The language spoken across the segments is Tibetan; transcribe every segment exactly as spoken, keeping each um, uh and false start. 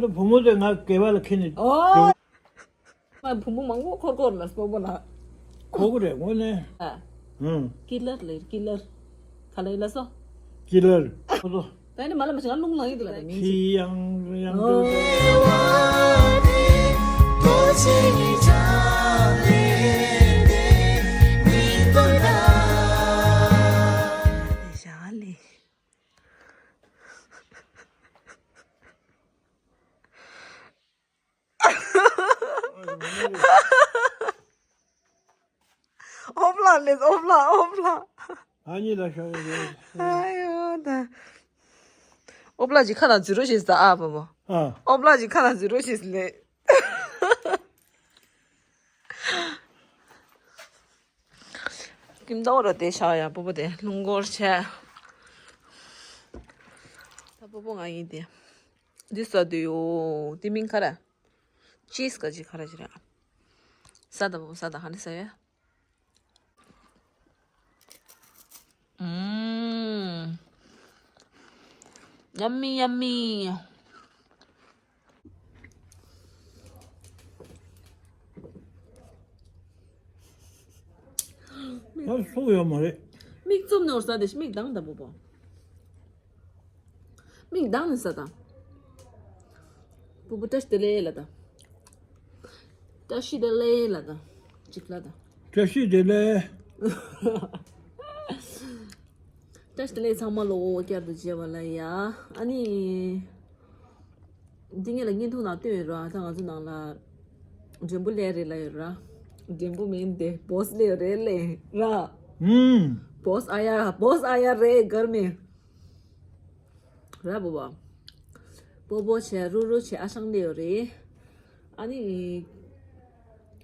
ད་བུ་མོ་དེ་ང་སྐེད་པ་ལ་ཁྱེར་ནས། ཨོ། མ་བུ་མོ་མང་པོ་འཁོར་འཁོར་ལ་སྤོ་བོ་ལ། ཁོ་གི་རེད་དངོས་གནས། ཨ། ཧུམ། ཀི་ལར་ལེ་ཀི་ལར། ག་ལ་ཡིན་ལ་སོ། ཀི་ལར། ཁོ་ཚོ། ད་ནི་མ་ལ་མ་ཞིག་ང་རླུང་ལངས་ཡོད་དེ་ལ་ད་མིན་ཅི། ཁྱི་ཡང་ཡང་འགྲོ། ཨོབ་ལ་ལེ་ཨོབ་ལ་ཨོབ་ལ། ཨ་ནི་ལ་ཤོག་རེད། ཨ་ཡོ་ད། ཨོབ་ལ་ཇི་ཁ་ན་ཛི་རོ་ཤེས་ད་ཨ་བ་བ། ཨ། ཨོབ་ལ་ཇི་ཁ་ན་ཛི་རོ་ཤེས་ལེ། ཀིམ་ཏའོ་ར་དེ་ཤ་ཡ་སྤོ་བོ་དེ་རླུང་འཁོར་བྱས། ད་སྤོ་བོ་ང་ཡིན་དེ། འདི་ཟ་དུས་ཡོ། དེ་མིན་ཁ་ར། ཅིས་ཀ་ཅི་ཁ་ར་ཅི་ར། ས་ད་སྤོ་བོ་ས་ད་ཧ་ནི་ས་ཡ། ཨུམ། Yummy, yummy. ང་སུ་ཡོད་མ་རེད། མིག་བཙུམ་ནོར་ས་དེ་མིག་གདངས་ད་སྤོ་བོ། མིག་གདངས་ནས་ས་དང་། སྤོ་བོ་བཀྲ་ཤིས་བདེ་ལེགས་ལ་དང་། བཀྲ་ཤིས་བདེ་ལེགས་ལ་དང་། གཅིག་ལ་དང་། བཀྲ་ཤིས་བདེ་ལེགས། བཀྲ་ཤིས་བདེ་ལེགས་ཚང་མ་ལོ། བསྐྱར་དུ་མཇལ་བ་ལ་ཡ། ཨ་ནི། འདི་ངེད་ལ་བརྙན་ཐུང་ནང་བཏོན་ཡོད་ར། ད་ང་ཚོ་ནང་ལ། འགྲེམ་བུ་ལས་རེད་ལ་ཡོད་ར། འགྲེམ་བུ་མིན་ཏེ་བོས་ལས་རེད་ལས་ར། ཨུམ། བོས་ཨ་ཡ་བོས་ཨ་ཡ་རེད་གར་མེ། ར་བོ་བ། སྤོ་བོ་བྱས་རུ་རུ་བྱས་ཨ་ཞང་ལས་ཡོད་རེད། ཨ་ནི།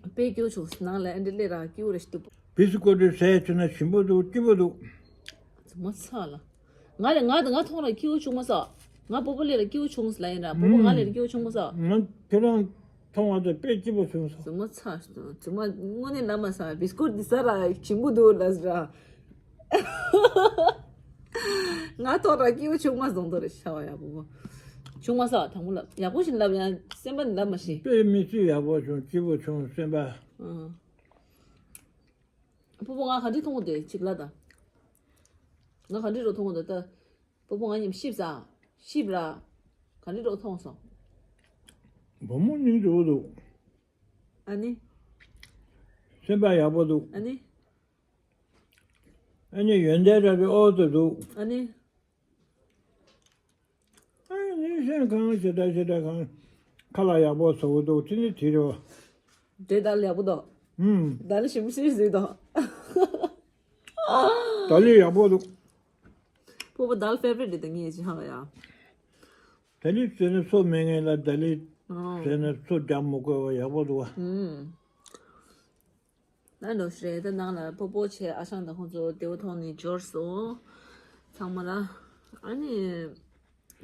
དཔེ་སྐྱོ་བྱུང་ནང་ལ་ཨ་འདྲ་ལས་ར་སྐྱོ་རེ་ཞིག་འདུག་བི་སི་ཀོ་ཏི་ཟས་བྱས་ན་ཞིམ་པོ་འདུག་སྐྱིད་པོ་འདུག་མ་ཚ་ལ། ང་ལས་ང་དང་ང་མཐོང་ར་སྐྱིད་པོ་བྱུང་མ་སོང་། ང་སྤོ་བོ་ལས་ར་སྐྱིད་པོ་བྱུང་ལ་ཡིན་ར་སྤོ་བོ་ང་ལས་ར་སྐྱིད་པོ་བྱུང་མ་སོང་། ང་ཁྱེད་རང་མཐོང་བ་དེ་དཔེ་སྐྱིད་པོ་བྱུང་སོང་། རྫུན་མ་ཚ། རྫུན་མ་དངོས་གནས་ལབ་མ་སོང་། བི་སི་ཀོ་ཏི་འདི་ཟ་ར་ཞིམ་པོ་འདུག་ལ་ཟེར་ར། ང་ཐོག་ར་སྐྱིད་པོ་བྱུང་མ་སོང་དོ་རེ་ཤ་བ་ཡག་པོ། བྱུང་མ་སོང་དང་པོ་ལབ་ཡག་པོ་ཞིག་ལབ་ཡང་སེམས་པ་ནི་ལབ་མ་ཤེས། དཔེ་མི་སྲིད་ཡག་པོ་བྱུང་སྐྱིད་པོ་བྱུང་སེམས་པ། ཨང་། སྤོ་བོ་ང་ག་འདྲི་མཐོང་དེ་གཅིག་ལ་ད། ང་ག་འདྲི་རོ་མཐོང་དེ་ད། སྤོ་བོ་ང་མཉམ་ཤིབ་ས། ཤིབ་ར། ག་འདྲི་རོ་མཐོང་སོང་། བུ་མོ་སྙིང་རྗེ་པོ་འདུག་ཨ་ནི། སེམས་པ་ཡག་པོ་འདུག་ཨ་ནི། ཨ་ནི་ཡོན་ཏན་ར་རི་ཨོ་ཏོ་འདུག་ཨ་ནི། ཨ་ནི་སེམས་གང་ཞེ་དྲག་ཞེ་དྲག་གང་། ཁ་ལག་ཡག་པོ་བཟོ་གི་འདུག་དེ་ནི་དེ་རེད་བ། འདྲེ་དལ་ཡག་པོ་འདུག་ཨུམ། དལ་ཞིམ་ཤིར་ཟིག་འདུག་དལ་ཡག་པོ་འདུག་སྤོ་བོ་དལ་ཕེ་ཝ་རི་ཊི་རེད་ད་ངས་ཅི་ཧ་ལ་ཡ། དལ་ལི་བཟོས་ན་སོ་མེད་ངེས་ལ་དལ་ལི་ཨོ། བཟོས་ན་སོ་རྒྱག་མི་དགོས་བ་ཡག་པོ་འདུག་བ། ཨུམ། ད་འགྲོ་ཤི་རེད་ད་ནང་ལ་སྤོ་བོ་བྱས་ཨ་ཞང་དང་ཁོང་ཚོ་བདེ་པོ་ཐོག་ནས་འབྱོར་སོང་། ཚང་མ་ལ། ཨ་ནི།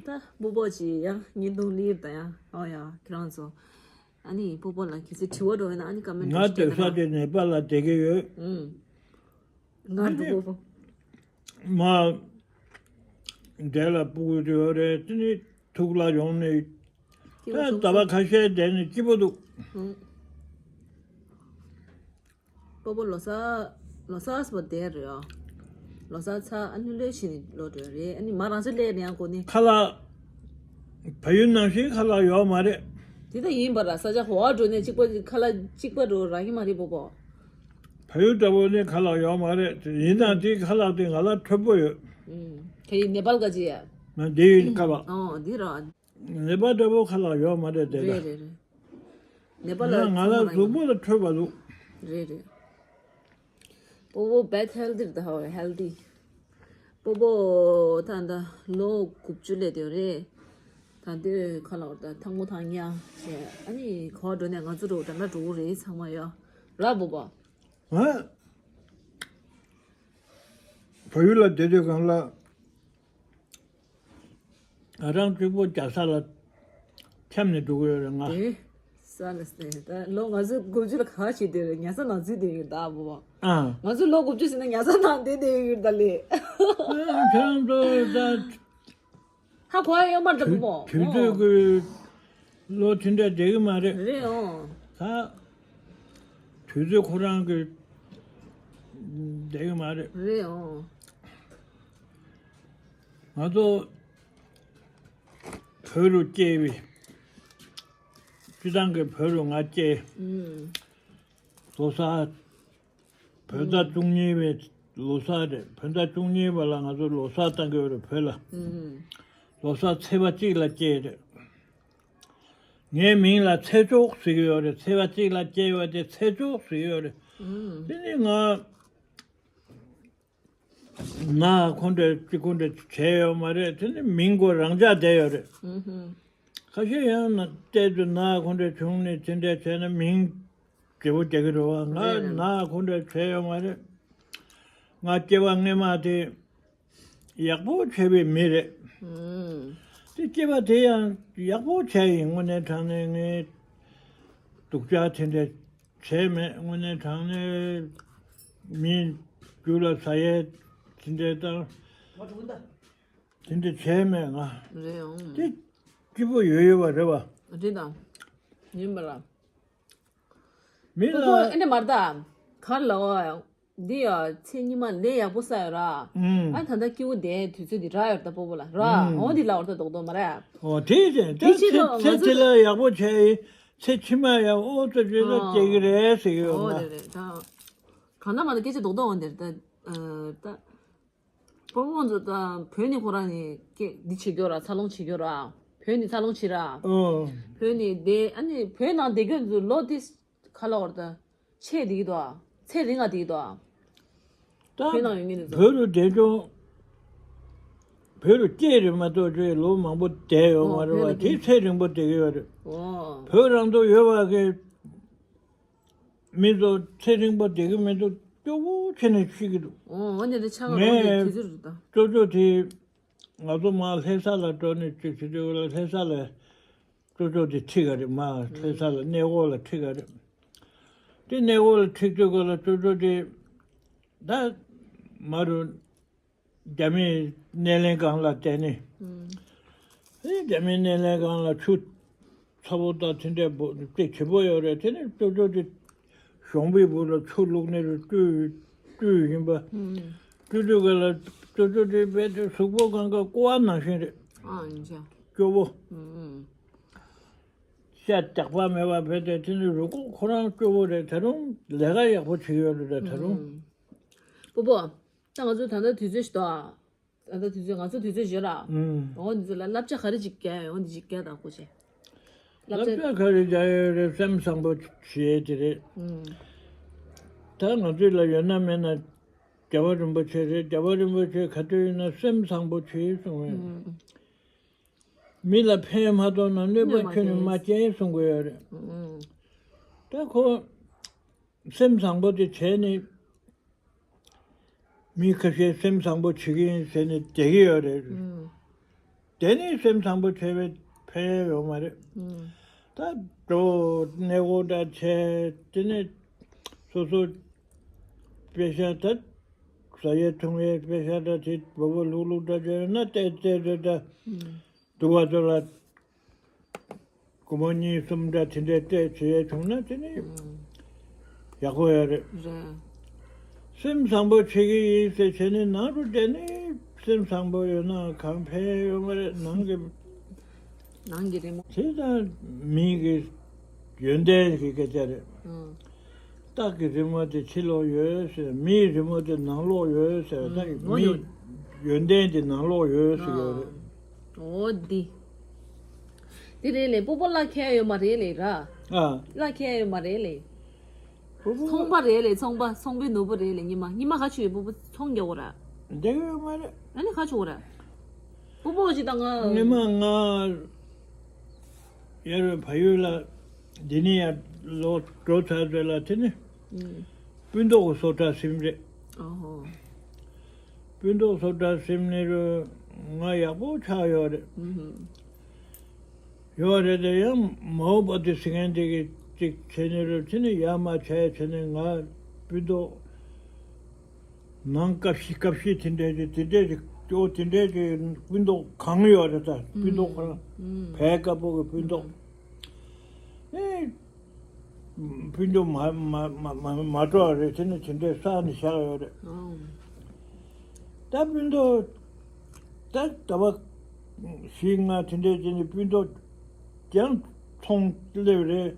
ད་སྤོ་བོ་ཅི་ཡང་བརྙན་ཐུང་ལིར་ད་ཡང་ཨོ་ཡ་ཁྱེད་རང་ཚོ། ཨ་ནི་སྤོ་བོ་ལ་གལ་སྲིད་དྲི་བ་འགྲོ་ཡོད་ན་ཨ་ནི་ཀ་མེན་ཊི་ང་སྡོད་ས་དེ་ནེ་པཱལ་ལ་བསྡད་ཀྱི་ཡོད། ཨུམ། ང་འགྲོ་སྤོ་བོ། མ། འདྲེ་ལ་སྤུ་གུ་ཡོད་རེད་དེ་ནི་ཐུག་ལ་ཡོང་ནས། ད་ཟླ་བ་ཁ་ཤས་བསྡད་ནས་སྐྱིད་པོ་འདུག་སྤོ་བོ་ལོ་གསར་ལོ་གསར་སྤོ་བདེ་རེད་ཨ། ལོ་གསར་ཚ་ཨ་ནི་ལོས་ཕྱིན་ནས་ལོ་འགྲོ་རེད་ཨ་ནི་མ་རང་ཚོ་ལས་ནས་ཡང་གོ་ནི། ཁ་ལག་བལ་ཡུལ་ནང་བཞིན་ཁ་ལག་ཡོད་མ་རེད། དེ་ད་ཡིན་པ་ར་ས་ཆ་གོ་བ་འགྲོ་ནས་གཅིག་པ་ཁ་ལག་གཅིག་པ་འགྲོ་རག་གི་མ་རེད་སྤོ་བོ། བལ་ཡུལ་འདྲ་བོ་ནི་ཁ་ལག་ཡོད་མ་རེད་ཡིན་ནའང་དེའི་ཁ་ལག་དེ་ང་ལ་འཕྲོད་པོ་ཡོད། ཨུམ། དེ་ཡིན་ནེ་པཱལ་ག་ཅི་ཡ། ང་འདི་ཡིན་ཁ་ལག་ཨོ་འདི་ར། ནེ་པཱལ་འདྲ་བོ་ཁ་ལག་ཡོད་མ་རེད་དེ་རེད་ལ། རེད་རེད། ནེ་པཱལ་ལ་ང་ང་ལ་གཟུགས་པོ་ལ་འཕྲོད་པ་འདུག་རེད་རེད། སྤོ་བོ་བེད་ཧེལ་དི་རེད་ད་ཧ་ཧེལ་དི། སྤོ་བོ་ད་ད་ལོ་དགུ་བཅུ་སླེབས་དེ་རེད། ད་འདི་ཁ་ལག་ད་ཐང་མོ་ཐང་ཉ་བྱས་ཨ་ནི་ག་བ་འགྲོ་ནས་ང་ཚོ་འགྲོ་ད་ལ་འགྲོ་གི་རེད་ཚང་མ་ཡ། ར་སྤོ་བོ། ང་བལ་ཡུལ་ལ་བསྡད་དུས་སྒང་ལ། ང་རང་གཅིག་པོ་རྒྱལ་ས་ལ་འཁྱམས་ནས་འགྲོ་གི་ཡོད་རེད་ང་། དེ་ས་ལ་སེ་ད་ལོ་ང་ཚོ་དགུ་བཅུ་ལ་ག་བྱེད་དེ་རེད་ཉལ་ས་ནང་ཚུད་དེ་ཡོད་ད་བོ། ཨ། ང་ཚོ་ལོ་དགུ་བཅུ་ཟིན་ན་ཉལ་ས་ནང་བསྡད་དེ་ཡོད་ད་ལེ། ཁྱེད་རང་ཚོ་ད། ཧ་གོ་ཡ་ཡོད་མ་རེད་ད་བོ། དུས་ཚོད་ཀྱི་ ལོ་དེ་འདྲ་བསྡད་ཀྱི་མ་རེད། རེད་ཨོ། ད་དུས་ཚོད་ཁོ་རང་གི་བསྡད་ཀྱི་མ་རེད། རེད་ཨོ། ང་ཚོ་བོད་རུ་སྐྱེས་པའི་སྤྱི་བཏང་གི་བོད་རུ་ང་སྐྱེས། ཨུམ། ལོ་གསར། བོད་ཟླ་བཅུ་གཉིས་པའི་ལོ་གསར་རེད། བོད་ཟླ་བཅུ་གཉིས་པ་ལ་ང་ཚོ་ལོ་གསར་བཏང་གི་ཡོད་རེད་བོད་ལ། ཨུམ། ལོ་གསར་ཚེས་པ་གཅིག་ལ་སྐྱེས་རེད། ངའི་མིང་ལ་ཚེ་མཆོག་ཟེར་གྱི་ཡོད་རེད། ཚེས་པ་གཅིག་ལ་སྐྱེས་པ་དེ་ཚེ་མཆོག་ཟེར་གྱི་ཡོད་རེད། ཨུམ། དེ་ནི་ང་ན་ཁོ་འདྲ་གཅིག་ཁོ་འདྲ་བྱས་ཡོད་མ་རེད། དེ་ནི་མིང་ཁོ་རང་འཇགས་བསྡད་ཡོད་རེད། ཨུམ་ཧུམ། ཁ་ཤས་ཡང་ན་བལྟས་དུས་ན་ཁོ་འདྲ་བྱུང་ནས་དེ་འདྲ་བྱས་ན་མིང་བརྗེ་པོ་རྒྱག་གི་རེད་བ། ང་རེད་རེད། ན་ཁོ་འདྲ་བྱས་ཡོད་མ་རེད། ང་སྐྱེ་བ་སྔས་མ་དེ་ཡག་པོ་བྱས་པའི་མི་རེད། ཨུམ། དེ་སྐྱེ་བ་དེ་ཡང་ཡག་པོ་བྱས་ཡིན། དངོས་གནས་དྲང་གནས་ངས་སྡུག་ཅག་དེ་འདྲ་བྱས་མེད། དངོས་གནས་དྲང་གནས་མི་རྒྱུ་ལ་ཟ་ཡས་དེ་འདྲ་དང་དེ་འདྲ་བྱས་མེད་ང་། རེད་ཨང་། དེ་སྐྱིད་པོ་ཡོད་ཡོད་པ་རེད་བ། རེད་དང་། ཡིན་པ་ལ། མི་ལ། ཨེ་འདྲ་མ་རེད་ད། ག་རེ་ལབ་དགོས། འདི་ཡ་ཚེ་སྔོན་མ་ལས་ཡག་པོ་བསགས་ཡོད་ར། ཨུམ། ཨ་ད་ལྟ་སྐྱིད་པོ་བསྡད་དུས་ཚོད་འདི་རག་ཡོད་རེད་ད་སྤོ་བོ་ལ་ར། ཨུམ། འོ་འདི་ལབ་པ་རེད་ད་རྡོག་རྡོག་མ་རེད། འོ་དེ་ཚེ་དེ་ཕྱི་ཚེ་དུ་ཚེ་ང་ཚོ་དེ་ལ་ཡག་པོ་བྱས་ཡིན། ཚེ་ཕྱི་མ་ཡང་ཨོ་ཙི་ཙི་ཙི་ཨོ། སྐྱེ་གི་རེད་ཟེར་གི་ཡོད་འོ་མ། དེ་རེད་ད། གང་ལྟར་མ་ད་སྐད་ཆ་རྡོག་རྡོག་འོང་དེ་རེད་ད། ཨ་ད། སྤོ་བོ་ཚོ་ད་བོད་ནས་ཁོ་རང་ནས་སྐད་འདི་བྱེད་རྒྱུ་ར་འཚར་ལོངས་བྱེད་རྒྱུ་ར། བོད་ནས་འཚར་ལོངས་བྱེད་ར། ཨོ། བོད་ནས་བསྡད་ཨ་ནི་བོད་ནང་བསྡད་རྒྱུ་ཚོ་ལོ་དེ་ག་ལ་བར་ད་ཆད་བསྡད་ཀྱི་འདུག་ཨ། ཚད་རིང་ང་བསྡད་ཀྱི་འདུག་ཨ། ད་བོད་ནང་ཡོད་མཁན་དེ་ཚོ། བོད་རུ་བསྡད་ཆོག་བོད་རུ་སྐྱེས་རེད་མ་གཏོགས་ཆོས་ལོ་མང་པོ་བསྡད་ཡོད་མ་ཨོ་རེད་བ། བོད་ལ་དེ་བསྡད་ཚད་རིང་པོ་བསྡད་ཀྱི་ཡོད་རེད། ཨོ། བོད་རང་ཚོ་ཡོད་པ་གི་མི་ཚོ་ཚེ་རིང་པོ་བསྡད་ཀྱི་མི་འདུག་སྐྱོ་བོ་བྱས་ནས་ཤི་གི་འདུག་ཨོ་འོ་ནས་ད་ཆ་ག་རང་གི་ངས་དུས་ཚོད་རེད་ད། ཅོ་ཅོ་དེ་ང་ཚོ་མར་ལྷ་ས་ལ་འགྲོ་ནས་ཅིག་བྱེད་དུས་ལ་ལྷ་ས་ལ་ཅོ་ཅོ་དེ་ཁྲིད་ག་རེད། མར་ལྷ་ས་ལ་གནས་སྐོར་ལ་ཁྲིད་ག་རེད། དེ་གནས་སྐོར་ལ་ཁྲིད་དུས་སྐོར་ལ་ཅོ་ཅོ་དེ་ད་མ་རུ། རྒྱ་མིའི་སྣེ་ལེན་སྒང་ལ་བསྡད་ནས། ཨུམ། ཨེ་རྒྱ་མིའི་སྣེ་ལེན་སྒང་ལ་ཆུ་ཚ་པོ་དང་དེ་འདྲའི་བོ་དེ་བྱེད་པོ་ཡོད་རེད། དེ་ནས་ཅོ་ཅོ་དེ་གཞོང་པའི་བུ་ལ་ཆུ་བླུགས་ནས་བཀྲུས་བཀྲུས་ཡིན་པ། ཨུམ། བཀྲུས་དུས་ག་ལ་ཅོ་ཅོ་དེ་རྦད་དེ་གཟུགས་པོ་གང་ག་ཀོ་བ་ནང་བཞིན་རེད། ཨ་ཡིན་ཅང་། སྐྱོ་བོ། ཨུམ་ཨུམ། ཤ་རྒྱགས་པ་མེད་པ་རྦད་དེ་དེ་ནས་རུས་ཁོག་ཁོ་རང་སྐྱོ་བོ་རེད། ད་རུང་ལས་ཀ་ཡག་པོ་བྱེད་ཀྱི་ཡོད་རེད་ད་རུང་། ཨུམ། སྤོ་བོ། ད་ང་ཚོ་ད་ལྟ་དུས་ཚོད་ཞིག་འདུག་ཨ། ད་ལྟ་དུས་ཚོད་ང་ཚོ་དུས་ཚོད་བཞི་ར། ཨུམ། འོ་འདི་ཚོ་ལ་བསླབ་བྱ་ག་རེ་ཅིག་བརྒྱབ་ཡོད། འོ་འདི་ཅིག་བརྒྱབ་དང་སྐུ་མཁྱེན། བསླབ་བྱ། བསླབ་བྱ་ག་རེ་བརྒྱབ་ཡོད་རེད། སེམས་བཟང་པོ་བྱེད་དེ་རེད། ཨུམ། ད་ང་ཚོ་ལ་ཡོད་ན་མེད་ན་རྒྱལ་བ་རིན་པོ་ཆེ་རེད། རྒྱལ་བ་རིན་པོ་ཆེ་ག་དུས་ཡིན་ན་སེམས་བཟང་པོ་བྱེད་གསུངས་ཡོད། ཨུམ། མི་ལ་ཕན་མ་ཐོགས་ན་གནོད་པ་ཁྱོན་ནས་མ་སྐྱེལ་གསུང་གི་ཡོད་རེད། ཨུམ། ད་ཁོ་སེམས་བཟང་པོ་དེ་བྱས་ནས་མི་ཁ་ཤས་སེམས་བཟང་པོ་བྱེད་ཀྱི་ཡིན་ཟེར་ནས་བསྡད་ཀྱི་ཡོད་རེད། ཨུམ། དེ་ནས་སེམས་བཟང་པོ་བྱས་པའི་ཕན་ཡོན་ཡོད་མ་རེད། ཨུམ། ད་འགྲོ་གནས་སྐོར་འདྲ་བྱས་དེ་ནས་སོ་སོ་པེ་ཤ་ད་ཟ་ཡས་འཐུང་ཡས་པེ་ཤ་འདྲ་དེ་སྦོམ་པོ་ལུག་ལུག་འདྲ་བྱས་ན་བལྟས་བལྟས་བལྟས་ད། ཨུམ། འདུག་བ་ཚོ་ལ་སྒོར་མོ་གཉིས་གསུམ་འདྲ་དེ་འདྲའི་སྤྲད་བྱེད་ཡས་བྱུང་ན་དེ་ནི་ཨུམ། ཡག་པོ་ཡོད་རེད། རེད། སེམས་བཟང་པོ་བྱེད་ཀྱི་ཡིན་ཟེར་བྱས་ནས་ནང་དུ་བསྡད་ནས་སེམས་བཟང་པོ་ཡོད་ན་གང་ཕན་ཡོད་མ་རེད། ནང་གི་ནང་གི་རི་མོ། དེ་ད་མི་གི་ཡོན་ཏན་གྱི་སྐད་ཆ་རེད། ཨུམ། སྟག་གི་རི་མོ་དེ་ཕྱི་ལོགས་ཡོད་ཟེར། མིའི་རི་མོ་དེ་ནང་ལོགས་ཡོད་ཟེར། ད་ཨུམ། མིའི་ཡོན་ཏན་དེ་ནང་ལོགས་ཡོད་ཟེར་ཡོད་རེད། ཨོ་འདི། འདི་རེད་ལེ། སྤོ་བོ་གླ་འཁེལ་ཡོད་མ་རེད་ལེ་ར། ཨ། གླ་འཁེལ་ཡོད་མ་རེད་ལེ། སྤོ་བོ། ཚོང་པ་རེད་ལེ། ཚོང་པ། ཚོང་པའི་ནོར་བུ་རེད་ལེ། ཉི་མ་ཉི་མ་ག་ཆུ་ཡོད། སྤོ་བོ་ཚོང་རྒྱག་གོ་ར། འདི་ཡོད་མ་རེད། ཨ་ནི་ག་ཆུ་གོ་ར། སྤོ་བོ་ཅི་ད་ང་། ཉི་མ་ང་ཡར་བ་ཡུལ་ལ་འདི་ནི་ཡར་ལོ་འགྲོ་ཚར་ཚོད་ལ་དེ་ནི། ཨུམ། སྤུན་མདོག་གི་སོ་ཊ་སིམ་རེད། ཨོ་ཧོ། སྤུན་མདོག་སོ་ཊ་སིམ་ནི་རུ་ང་ཡག་པོ་ཆགས་ཡོད་རེད། ཨུམ་ཧུམ། ཡོད་རེད་དེ་ཡང་མའོ་པ་ཏི་ཟེར་མཁན་དེ་གི་ཅིག་བྱས་ནི་རུ་ཕྱི་ནི་ཡར་མར་བྱས་བྱས་ནི་ང་སྤུན་མདོག་ནང་སྐབས་ཤིག་སྐབས་ཤིག་དེ་འདྲས་ཀྱི་དེ་འདྲས་ཀྱི་ཨོ་དེ་འདྲས་ཀྱི་སྤུན་མདོག་གང་ཡོད་རེད་ད། སྤུན་མདོག་ཁོ་རང་ཨུམ་བལ་དཀར་པོ་གི་སྤུན་མདོག་ཨུམ། སྤུན་མཆེད་མ་མ་མ་མ་མ་འགྲོ་བ་རེད། དེ་ནི་དེ་འདྲའི་ས་ནས་བཞག་ཡོད་རེད། ཨང་། ད་སྤུན་མཆེད་ད་ཟླ་བ་བཞི་ལྔ་དེ་འདྲའི་རྗེས་ནས་སྤུན་མཆེད་ཀྱང་ཚོང་སླེབས་རེད།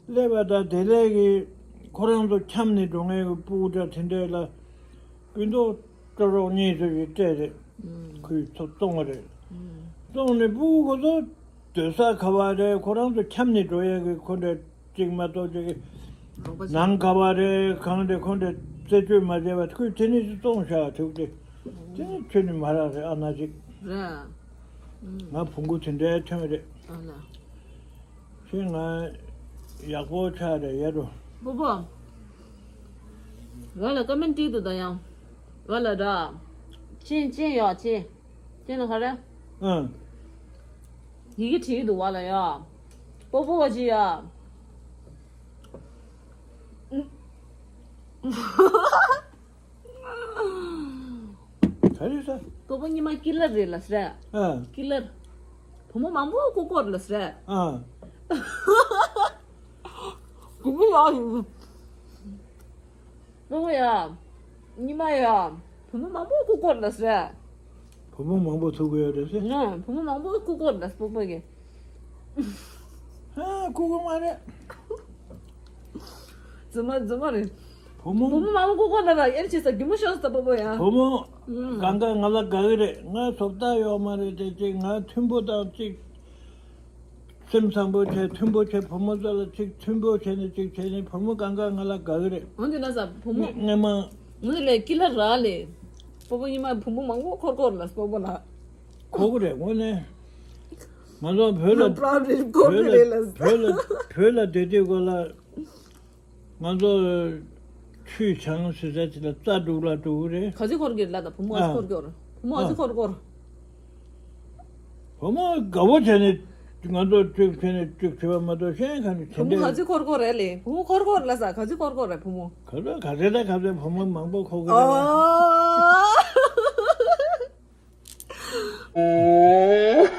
སླེབས་པ་དང་དེ་ལས་ཀྱི་ཁོ་རང་ཚོ་འཁྱམས་ནས་འགྲོ་མཁན་གྱི་སྤུ་གུ་འདྲ་དེ་འདྲས་ལ་སྤུན་མཆེད་ཅོ་རོགས་གཉིས་ཚོ་ཡིས་སྤྲད་རེད། ཨང་། ཁོས་ཚོ་བཙོང་བ་རེད། ཨང་། བཙོང་ནས་སྤུ་གུ་ཁོ་ཚོ་སྡོད་ས་ག་བ་རེད། ཁོ་རང་ཚོ་འཁྱམས་ནས་འགྲོ་ཡས་ཀྱི་ཁོ་འདྲ་གཅིག་མ་གཏོགས་གཅིག་གི་རོགས་པ་བྱེད། ནང་ག་བ་རེད། གང་རེད། ཁོ་འདྲ་རྩད་གཅོད་མ་བྱས་པ་ཁོས་དེ་ནས་བཙོང་བཞག་ཐུག་སྟེ། དེ་ནས་ཁྱོད་ནི་མ་རག་རེད། ཨ་ན་ཅིག་རེད། ཨང་། ང་བོང་གུ་དེ་འདྲའི་ཐོན་རེད། ཨ་ལ། ཁྱེད་ང་ཡག་པོ་ཆགས་རེད་ཡ་རོ། པོ་པོ། ང་ལ་ཀ་མེན་བྲིས་འདུག་ད་ཡང་། ང་ལ་འདྲ། ཅན་ཅན་ཡ་ཅན། ཅན་ལ་ག་རེ། ཨང་། ཡི་གེ་བྲིས་འདུག་བ་ལ་ཡ། པོ་པོ་བ་ཅི་ཡ། ག་རེ་ཟེར། པོ་པོ་ཉི་མ་ཀི་ལར་རེད་ལ་ཟེར། ཨ། ཀི་ལར། བུ་མོ་མང་པོ་ཀོ་ཀོར་ལ་ཟེར། ཨ། བུ་མོ་ཡ། པོ་པོ་ཡ། ཉི་མ་ཡ། བུ་མོ་མང་པོ་ཀོ་ཀོར་ལ་ཟེར། བུ་མོ་མང་པོ་ཐུག་གི་ཡོད་རེད་ཟེར། ང་བུ་མོ་མང་པོ་ཀོ་ཀོར་ལ་ཟེར་པོ་པོ་གི། ཧ་ཀོ་ཀོ་མ་རེད། རྫུན་མ་རྫུན་མ་རེད། བུ་མོ། བུ་མོ་མང་པོ་ཀོ་ཀོ་ན་ར་ཨེར་ཆེ་ས་རྒྱུ་མོ་ཤོར་ས་པོ་པོ་ཡ། བུ་མོ། ཨུམ། གང་ག་ང་ལ་དགའ་གི་རེད། ང་བཟོ་ལྟ་ཡོད་མ་རེད་དེ་ཅིག་ང་མཐུན་པོ་དང་ཅིག་སེམས་བཟང་པོ་བྱས་མཐུན་པོ་བྱས་བུ་མོ་ཚོ་ལ་ཅིག་མཐུན་པོ་བྱས་ནས་ཅིག་བྱས་ནས་བུ་མོ་གང་ག་ང་ལ་དགའ་གི་རེད། འོན་ཏེ་ན་ས་བུ་མོ། སྔ་མ། ངོས་ལས་ཀི་ལ་ར་ལས། པོ་པོ་ཉི་མ་བུ་མོ་མང་པོ་འཁོར་འཁོར་ལ་པོ་པོ་ལ། ཁོ་གི་རེད་དངོས་གནས། ང་ཚོ་བོད་ལ། བོད་ལ་བོད་ལ་བོད་ལ་བསྡད་དུས་སྐོར་ལ། ང་ཚོ་ཆུས་བྱང་ཟེར་ས་ཅིག་ལ་རྩྭ་སྒྲུག་ལ་འགྲོ་གི་རེད། ག་ཚོད་འཁོར་གི་རེད་ལ་ད་བུ་མོ་ཨ་ཨ་ཚོད་འཁོར་གི་རེད། བུ་མོ་ཨ་ཨ་ཚོད་འཁོར་གི་རེད། བུ་མོ་དགའ་བོ་བྱས་ནས་ང་ཚོ་བཅུག་བྱས་ནས་བཅུག་བྱས་པ་མ་གཏོགས་གཞན་གང་ནས་བུ་མོ་ག་ཚོད་འཁོར་གི་རེད་ལེ། བུ་མོ་འཁོར་གི་རེད་ལ་ས་ག་ཚོད་འཁོར་གི་རེད་བུ་མོ། ག་ཚོད་ག་ཚོད་ད་ག་ཚོད་བུ་མོ་མང་པོ་འཁོར་གི་རེད་ལ། ཨོ།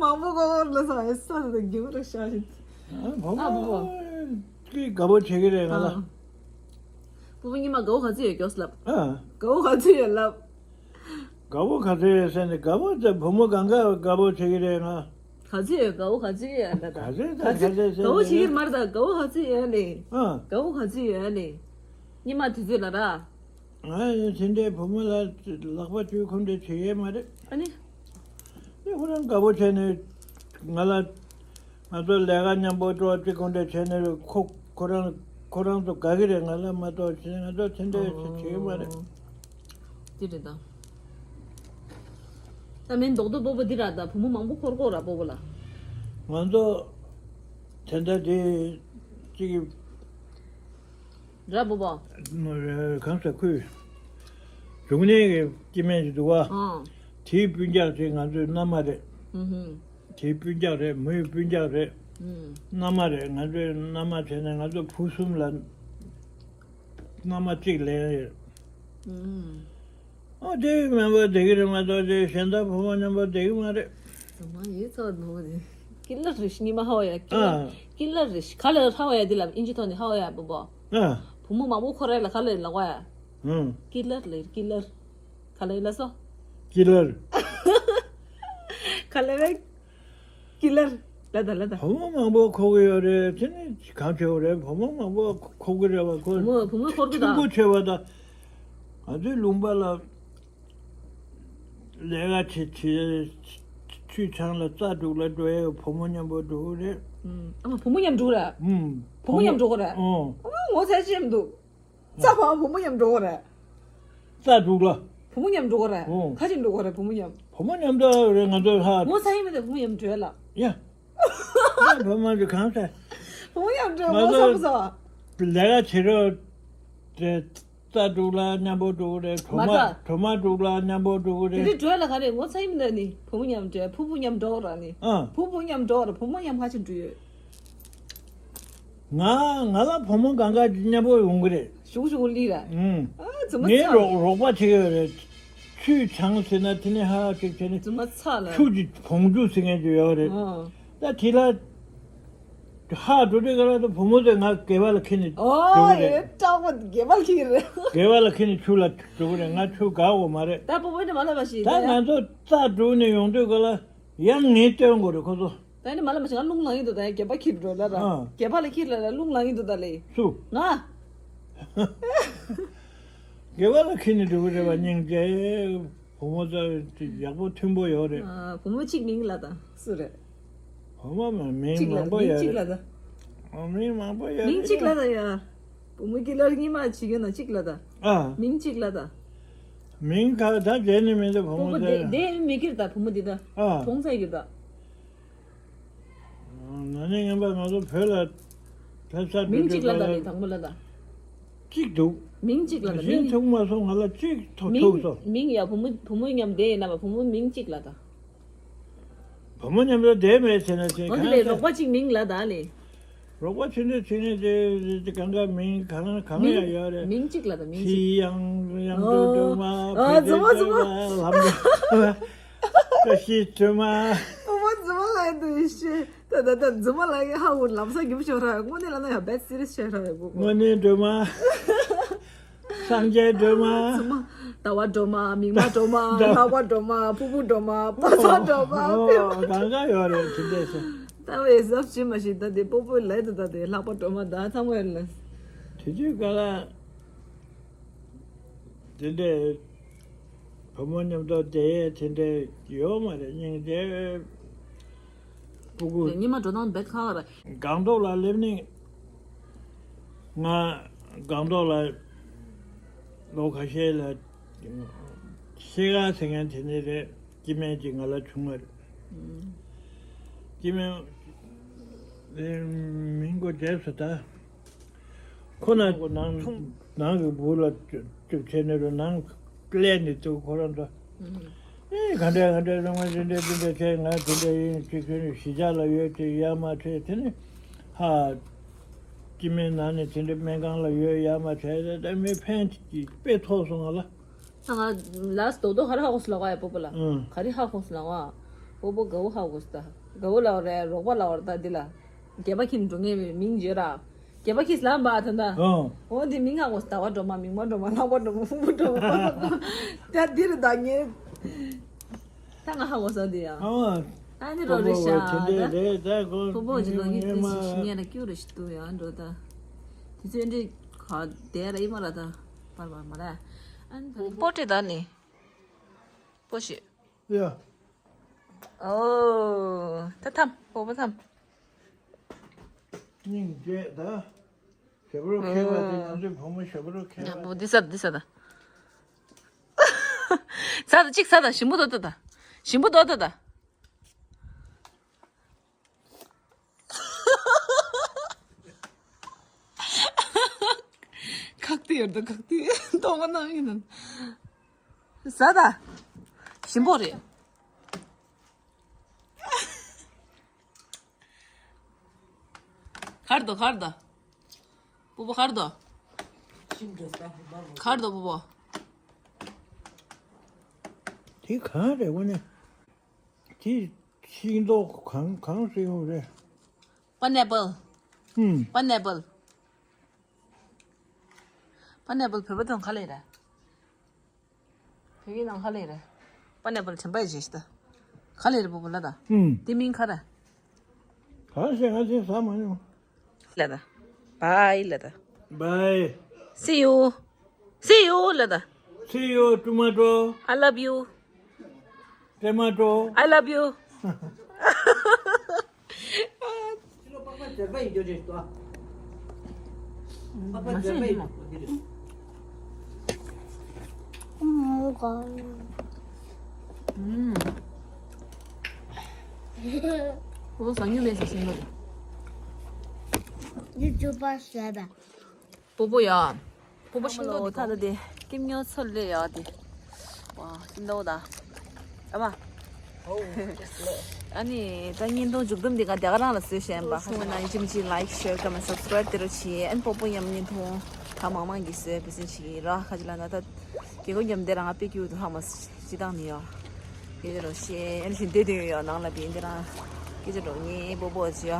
མང་པོ་ཀོ་ཀོ་ལ་ས་ཨེ་ས་ད་རྒྱུ་ར་ཤ་ཞིག་ཨ་བུ་མོ་ཨ་བུ་མོ། ཀི་དགའ་པོ་བྱེད་ཀྱི་རེད་ང་ལ། ཨ། བུ་མོ་ཉི་མ་དགའ་བོ་ག་ཚོད་ཡོད་སྐྱོ་སླབ། ཨ། དགའ་བོ་ག་ཚོད་ཡོད་སླབ། དགའ་བོ་ག་ཚོད་ཡོད་ཟེར་ནས་དགའ་བོ་ཚོ་བུ་མོ་གང་ག་དགའ་པོ་བྱེད་ཀྱི་རེད་ང་། ག་ཚོད་ཡོད་དགའ་བོ་ག་ཚོད་ཡོད་ལ་ད། ག་ཚོད་ད་ག་ཚོད་ག་ཚོད་ཟེར་དགའ་བོ་བྱེད་ཀྱི་མ་རེད་ད་དགའ་བོ་ག་ཚོད་ཡོད་ལེ། ཨ། དགའ་བོ་ག་ཚོད་ཡོད་ལེ། ཉི་མ་དུས་ཚོད་ལ་ར། ང་ཡང་དེ་འདྲའི་བུ་མོ་ལ་ལག་པ་གཅུས་ཁུངས་འདྲ་བྱེད་ཡས་མ་རེད། ཨ་ནི། དེ་ཁོ་རང་དགའ་པོ་བྱས་ནས་ང་ལ་ང་ཚོ་ལས་ཀ་མཉམ་པོ་འགྲོ་གཅིག་ཁུངས་འདྲ་བྱས་ནས་ཁོ་ཁོ་རང་ཁོ་རང་ཚོ་དགའ་གི་རེད། ང་ལ་མ་གཏོགས་ང་ཚོ་དེ་འདྲའི་བྱེད་ཀྱི་མ་རེད། དེ་རེད་ད། ད་མིན་རྡོག་རྡོག་པོ་པོ་འདི་ར་ད་བུ་མོ་མང་པོ་འཁོར་འཁོར་ར་པོ་པོ་ལ། ང་ཚོ་དེ་འདྲ་དེ་གཅིག་ར་པོ་པོ། གང་ཟེར་ཁོས། འབྱུང་གནས་ཀྱི་སྐྱེ་དམན་ཞིག་འདུག་བ། ཨང་། དེའི་སྤུན་ཀྱག་དེ་ང་ཚོའི་མནའ་མ་རེད། ཨུ་ཧུམ། དེའི་སྤུན་ཀྱག་རེད། མོའི་སྤུན་ཀྱག་རེད། ཨུམ། མནའ་མ་རེད། ང་ཚོའི་མནའ་མ་བྱས་ནས་ང་ཚོ་བུ་གསུམ་ལ་མནའ་མ་གཅིག་ལེན་རེད། ཨུམ། ཨོ་དེ་མཉམ་པོ་བསྡད་ཀྱི་རེད་མ་གཏོགས་དེ་གཞན་དག་བུ་མོ་མཉམ་པོ་བསྡད་ཀྱི་མ་རེད། ཨ་མ་ཡིན་ཚོད་མ་བོ་དེ། ཀི་ལར་རེད་ཤི་ཉི་མ་ཧ་བ་ཡ་ཀི་ལར། ཨ། ཀི་ལར་རེད་ཤི་ག་ལ་ཧ་བ་ཡ་དེ་ལ་ཨིན་ཇི་ཐོག་ནས་ཧ་བ་ཡ་པོ་པོ། ཨ། བུ་མོ་མང་པོ་འཁོར་རེད་ལ་ག་ལ་ལ་བ་ཡ། ཨང་། ཀི་ལར་ལེ་ཀི་ལར། ག་ལ་ལ་སོ། ཀི་ལར། ག་ལ་ལ། ཀི་ལར། ལ་ད་ལ་ད། བུ་མོ་མང་པོ་འཁོར་གྱི་ཡོད་རེད། དེ་ནི་གང་བྱེད་དགོས་རེད། བུ་མོ་མང་པོ་འཁོར་གྱི་རེད་བ་ཁོ། བུ་མོ་བུ་མོ་འཁོར་གྱི་ད། ཕྲུ་གུ་ཆེ་བ་དང་། ང་ཚོའི་ལུང་པ་ལ་ལས་ཀ་བྱེད་བྱེད་ཆུ་ཆང་ལ་རྩྭ་སྒྲུག་ལ་འགྲོ་ཡས་བུ་མོ་མཉམ་པོ་འགྲོ་གི་རེད། ཨུམ། ཨ་མ་བུ་མོ་མཉམ་འགྲོ་ར། ཨུམ། བུ་མོ་མཉམ་འགྲོ་གི་ར། ཨོ། ཨ་མ་ངོ་ཚ་ཅི་མི་འདུག་རྩྭ་ཕང་བུ་མོ་མཉམ་འགྲོ་གི་རེད། རྩྭ་སྒྲུག་ལ། བུ་མོ་མཉམ་འགྲོ་གི་རེད། ཨོ། ཁ་ཅིག་འགྲོ་གི་རེད་བུ་མོ་མཉམ། བུ་མོ་མཉམ་འགྲོ་རེད་ང་ཚོ་ཧ། ངོ་ཚ་ཡིན་མི་འདུག་བུ་མོ་མཉམ་འགྲོ་ལ། ཡ། ཡ་བུ་མོ་འགྲོ་གང་ཚ། བུ་མོ་མཉམ་འགྲོ་ང་ངོ་ཚ་ཚོ་མི་ཚ་བ། ལས་ཀ་བྱེད་རོགས། དེ་རྩྭ་སྒྲུག་ལ་མཉམ་པོ་འགྲོ་གི་རེད། གྲོ་མ་མ་ཚ། གྲོ་མ་སྒྲུག་ལ་མཉམ་པོ་འགྲོ་གི་དེ་རེད། འདྲ་འགྲོ་ལ་ག་རེད་ངོ་ཚ་ཡིན་མི་འདུག་ནི་བུ་མོ་མཉམ་འགྲོ་བུ་བུ་མཉམ་འགྲོ་ར་ནི། ཨ། བུ་བུ་མཉམ་འགྲོ་ར་བུ་མོ་མཉམ་ཁ་ཅིག་འགྲོ་ཡོད། ང་ང་ལ་བུ་མོ་གང་ག་མཉམ་པོ་ཡོང་གི་རེད། ཞུགས་ཞུགས་ལི་ར། ཨུམ། ཨ་ཙི་མ་ངའི་ཙི། རོགས་རོགས་པ་བྱེད་ཀྱི་ཡོད་རེད། ཆུས་བྱང་ཟེར་ན་དེ་ནས་ཧ་ཅིག་བྱས་ནས་རྫུན་མ་ཚ་ལ། ཆུ་གི་བོང་ཆུ་ཟེར་མཁན་ཅིག་ཡོད་རེད། ཨོ། ད་དེ་ལ་ཧ་འགྲོ་དུས་ག་ལ་ད་བུ་མོ་དེ་ང་སྒལ་པ་ལ་འཁྱེར་ནས་འགྲོ་ཨོ་གི་རེད། ཨེ་སྐྲག་པ་སྒལ་པ་ལ་འཁྱེར་རེད། སྒལ་པ་ལ་འཁྱེར་ནས་ཆུ་ལ་འགྲོ་གི་རེད། ང་ཆུ་དགའ་བོ་མ་རེད། ད་སྤོ་བོ་དེ་མ་ལབ་པ་ཞིག་ད་ད་ཡ། ང་ཚོ་རྩྭ་སྒྲུག་ནས་ཡོང་དུས་ག་ལ་ཡང་ངས་སྟོན་དགོས་རེད་ཁོ་ཚོ། ད་ནི་མ་ལ་མ་ཞིག་ང་རླུང་ལངས་ཡིན་འདུག་ད་ཡ་སྒལ་པ་འཁྱེར་འགྲོ་ལ་ར། ཨ། སྒལ་པ་ལ་འཁྱེར་ལ་ར་རླུང་ལངས་ཡིན་འདུག་ད་ལེ། སུ། ང་། སྒལ་པ་ལ་འཁྱེར་ནས་འགྲོ་གི་རེད་པ་སྙིང་རྗེ། བུ་མོ་ཚོ་ཡག་པོ་མཐུན་པོ་ཡོད་རེད། ཨ། བུ་མོ་གཅིག་མིང་ལ་ད་སུ་རེད། བུ་མོ་མ་མིང་གཅིག་ལ་མང་པོ་ཡོད་མིང་གཅིག་ལ་རེད། ད། ཨ། མིང་མང་པོ་ཡོད་མིང་རེད། གཅིག་ལ་ད་ཡ། བུ་མོ་གི་ལར་གཉིས་མ་བྱེད་ཀྱི་ན་གཅིག་ལ་ད། ཨ། མིང་གཅིག་ལ་ད། མིང་ག་ད་རྗེས་ནས་མིང་ད་བུ་བུ་མོ་མོ་དེ་དེ་དེ་མི་ཀིར་ད་བུ་མོ་དེ་ད། ཨ། གྲོངས་ཚར་གི་ད། ན་ནིང་ངན་པ་ང་ཚོ་བོད་ལ་ཕེབས་ས་མིང་གཅིག་ལ་ད་ལེ་དང་པོ་ལ་ད། གཅིག་འདུག་གཅིག་འདུག་གཅིག་ལ་ད་གཞན་མིང་། ཐུག་མ་སོང་། ང་ལ་གཅིག་ཐུག་མིང་ཐུག་སོང་། མིང་ཡ་བུ་མོ་བུ་མོ་མཉམ་བསྡད་ཡིན་ན་བ་བུ་མོ་མིང་གཅིག་ལ་ད། བུ་མོ་མཉམ་དུ་བསྡད་མེད་ཟེར་ན་ཅིག་འོ་དེ་གང་ལས་ཟེར། རོགས་པ་གཅིག་མིང་ལ་ད་ལེ། རོགས་པ་ཆུང་ཆུང་ཆུང་ཆུང་དེ་དེ་གང་ག་མིང་གང་གང་མིང་ཡང་ཡོད་རེད། མིང་གཅིག་ལ་ད་མིང་ཚེ་གཅིག་དབྱངས། དབྱངས་སྒྲོལ་སྒྲོལ་མ། ཨོ། བུ་ཨ་འཛུམ་མོ་འཛུམ་མོ། སྒྲོལ་སྒྲོལ་མ། ལྷ་མོ་བཀྲ་ཤིས་སྒྲོལ་མ། བུ་མོ་འཛུམ་མོ་ལ་འདུག་ཤེས། ད་ད་ད་འཛུམ་མོ་ལ་ཡི་ཧ་འུ་ལམ་སང་རྒྱུ་ཤོར་ར། དངོས་གནས་ལ་ན་ཡང་བེད་སི་རི་སི་ཤོར་ར་ཡ་གོ་གོ། དངོས་གནས་སྒྲོལ་མ། སངས་རྒྱས་སྒྲོལ་མ། འཛུམ་མོ། ཟླ་བ་སྒྲོལ་མ། མིག་དམར་སྒྲོལ་མ། ལྷག་པ་སྒྲོལ་མ། ཕུར་བུ་སྒྲོལ་མ། པ་སངས་སྒྲོལ་མ། ཨོ། གང་ག་ཡོད་རེད་དེ་འདྲས་སོ། ད་བའི་ཟབ་ཅིག་མ་ཞིག་ད་དེ་སྤོ་བོའི་ལས་དུ་ད་དེ་ལྷག་པ་སྒྲོལ་མ་ད་ཚང་མ་ཡོད་ལ། དེ་དུས་ག་ལ། དེ་འདྲས་བུ་མོ་མཉམ་དུ་བསྡད་དེ་འདྲས་ཡོད་མ་རེད། སྙིང་རྗེ། སྤུ་གུ། ཉི་མ་འགྲོ་སྟངས་རྦད་ཁག་རེད། སྒང་ཏོག་ལ་སླེབས་ནས་ང་སྒང་ཏོག་ལ་ལོ་ཁ་ཤས་ལ་ཤེལ་དཀར་ཟེར་མཁན་དེ་ནས་རེད། སྐྱེ་དམན་ཅིག་ང་ལ་བྱུང་བ་རེད། སྐྱེ་དམན་མིང་གོ་བརྗེད་སོང་ད། ཁོ་ན་ཁོ་ནང་ནང་གི་བུ་ལ་ཅིག་བྱས་ནས་རུ་ནང་ཀླད་ནས་ཚུར་ཁོ་རང་ཚོ། ཨེ་ག་འདྲ་ག་འདྲ་རུང་བ་འདི་འདྲ་འདི་འདྲ་བྱས། ང་དེ་འདྲ་ཡིན་ཅིག་ཁྱོད་ནི་གཞིས་ཆགས་ལ་ཡོད་ཅིག་ཡར་མར་བྱས། དེ་ནི་ཧ་སྐྱེ་དམན་ནང་ནས་དེ་འདྲ་སྨན་ཁང་ལ་ཡོད་ཡར་མར་བྱས། ད་མི་ཕན་ཅིག་དཔེ་ཐོགས་སོང་ང་ལ། ད་ང་ལ་སྟོག་སྟོག་ག་རེ་ཧ་གོ་སོང་ལབ་པ་ཡ། སྤོ་བོ་ལ་ཨང་། ག་རེ་ཧ་གོ་སོང་ལབ་པ། སྤོ་བོ་དགའ་བོ་ཧ་གོ་སོང་། ད་དགའ་བོ་ལབ་པ་རེད། རོགས་པ་ལབ་པ་རེད། ད་འདི་ལ་སྒལ་པ་འཁྱེར་འགྲོ་མཁན་མིང་བརྗོད་ར། སྒལ་པ་འཁྱེར་ལབ་པ་ད་ད། ཨང་། འོ་འདི་མིང་ཧ་གོ་སོང་། ཟླ་བ་སྒྲོལ་མ། མིག་དམར་སྒྲོལ་མ། ལྷག་པ་སྒྲོལ་མ། ཕུར་བུ་སྒྲོལ་མ། ད་འདི་རེད་ད་ངས། ད་ང་ཧ་གོ་སོང་འདི་ཡ། ཨང་། ཨ་ནི་རོ་རེ་ཤ་སྤོ་བོ་ད། རེད་ད་གོ། སྤོ་བོ་ཅིག་ལོ་ཡིན་ཏེ་ཞིག་ཤི་ཉེ་ལ་སྐྱུར་རེ་ཞིག་འདུག་ཡ་འགྲོ་ད། དེ་ཚོའི་འདྲི་ག་དེ་ར་ཡིན་མ་ར་ད། པར་པར་མ་ར། ཨན་ད་སྤོ་ཏྲེ་ད་ནི། སྤོ་ཞིག་ཡ། ཨོ། ད་ཐམ། སྤོ་བོ་ཐམ། སྙིང་རྗེ་ད། ཞབས་བྲོ་ཁེལ་བ་དེ་ང་ཚོའི་བུ་མོ་ཞབས་བྲོ་ཁེལ་བ། འདི་ཟ་ད། འདི་ཟ་ད། ཟ་ད། གཅིག་ཟ་ད། ཞིམ་པོ་འདུག་ད་ད། ཞིམ་པོ་འདུག་ད་ད། ཁག་ཏུ་ཡོད་དོ། ཁག་ཏུ་ཡོད་དོ། མ་ནང་ཡིན་ནམ། ཟ་ད། ཞིམ་པོ་རེད། གར་དོ། གར་དོ། སྤོ་བོ་གར་དོ། གར་དོ་སྤོ་བོ། དེ་གང་རེད་དངོས་གནས། དེ་ཤིང་ཏོག་གང་གང་ཟེར་ཡོང་རེད། པ་ནེ་པལ། ཨུམ། པ་ནེ་པལ། པ་ནེ་པལ་བོད་པ་དང་ག་ལེ་རེད། བོད་ཡིག་ནང་ག་ལེ་རེད། པ་ནེ་པལ་དྲན་པ་ཡི་རེད་ཤི་ད། ག་ལེ་རེད་སྤོ་བོ་ལ་ད། ཨུམ། དེ་མིང་ག་རེ། གང་ཟེར་ང་ཚོས་ཟ་མ་མྱོང་། ལ་ད། བའི་ལ་ད། བའི། See you. See you ལ་ད། See you tomorrow. I love you. Tomato. I love you. ཨོ་ཟ་ཉུ་མེད་ཟ་སེང་གེ། ཡུ་ཅུ་པ་ཟ་ད། སྤོ་བོ་ཡ། སྤོ་བོ་ཤིང་ཏོག་འདི་ཐ་ད་དེ་ཀེམ་ཉོ་ཚོད་ལས་ཡ་དེ། ཝ་ཤིང་ཏོག་ད། ཨ་མ། ཨ་ནི་ད་བརྙན་ཐུང་མཇུག་སྡོམ་འདི་ག་དེ་ག་རང་ལ་བཟོས་བཞིན་པ། ཁ་ཆུང་ན་ཡིན་གཅིག་མིན་གཅིག་like share comment subscribe དེ་རུ་བྱེད། ཨན་སྤོ་བོ་ཡམ་བརྙན་ཐུང་ད་མང་མང་གིས་བཟོས་བེ་སིན་བྱེད་ཀྱི་ར། ཁ་ཅིག་ལ་ན་ད། རྒྱལ་ཁབ་མཉམ་དེ་རང་ང་པེ་ཀྱུ་དུ་ཧ་མ་སི་ཅི་དང་ནི་ཡོ། སྐད་ཆ་རོ་ཤེས་ཨན་ཞིན་དེ་དུ་ཡོ་ནང་ལ་དེ་འདི་རང་སྐད་ཆ་རོ་ཉེ་པོ་པོ་ཅི་ཡོ།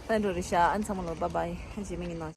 ད་འགྲོ་རི་ཤ་ཨན་ཚང་མ་ལོ་བཱའི་བཱའི་ཨན་ཞེ་མི་ཉིན་ནོ།